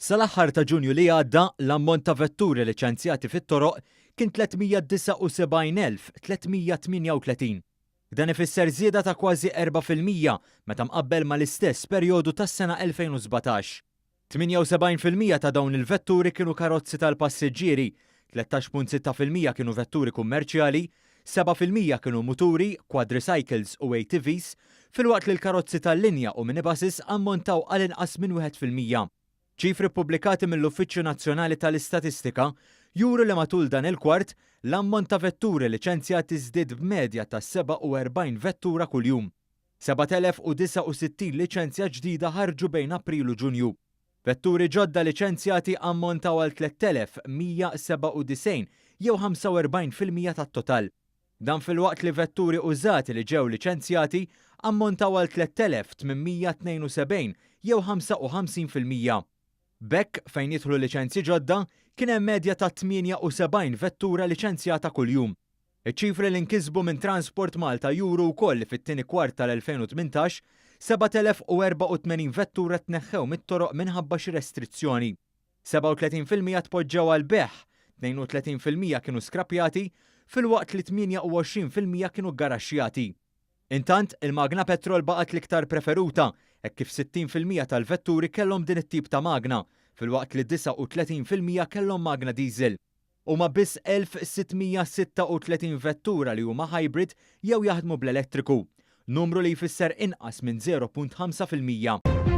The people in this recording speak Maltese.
Sal-aħħar ta' Ġunju li għadda, l-ammont ta' vetturi liċenzjati fit-toroq kien 379,338. Dan ifisser żieda ta' kważi 4% meta mqabbel mal-istess perjodu tas-sena 2017. 78% ta' dawn il-vetturi kienu karozzi tal-passiġġieri, 13.6% kienu vetturi kummerċjali, 7% kienu muturi, quadricycles u ATVs, filwaqt li l-karozzi tal-linja u minibuses ammontaw għal inqas minn 1%. Ċifri ppubblikati mill-Uffiċċju Nazzjonali tal-Istatistika juru li matul dan il-kwart, l-ammont ta' vetturi liċenzjati żdied b'medja ta' 47 vettura kuljum. 7,069 liċenzja ġdida ħarġu bejn April u Ġunju. Vetturi ġodda liċenzjati ammontaw għal 3,197 jew 45% tat-total. Dan filwaqt li vetturi użati li ġew liċenzjati ammontaw għal 3,872 jew 55%. B'hekk, fejn jidħlu liċenzji ġodda, kien hemm medja ta' 78 vettura liċenzjata kuljum. Iċ-ċifri li nkisbu minn Transport Malta juru wkoll li fit-tieni kwart tal-2018, 7,084 vettura tneħħew mit-toroq minħabba xi restrizzjoni. 37% tpoġġew għall-bejgħ, 32% kienu skrappjati, filwaqt li 28% kienu ggaraxxjati. Intant, il-magna petrol baqgħet l-iktar preferuta, hekk kif 60% tal-vetturi kellhom din it-tip ta' magna, filwaqt li 39% kellhom magna diesel. Huma biss 1,636 vettura li huma hybrid jew jaħdmu bl-elettriku, numru li jfisser inqas minn 0.5%.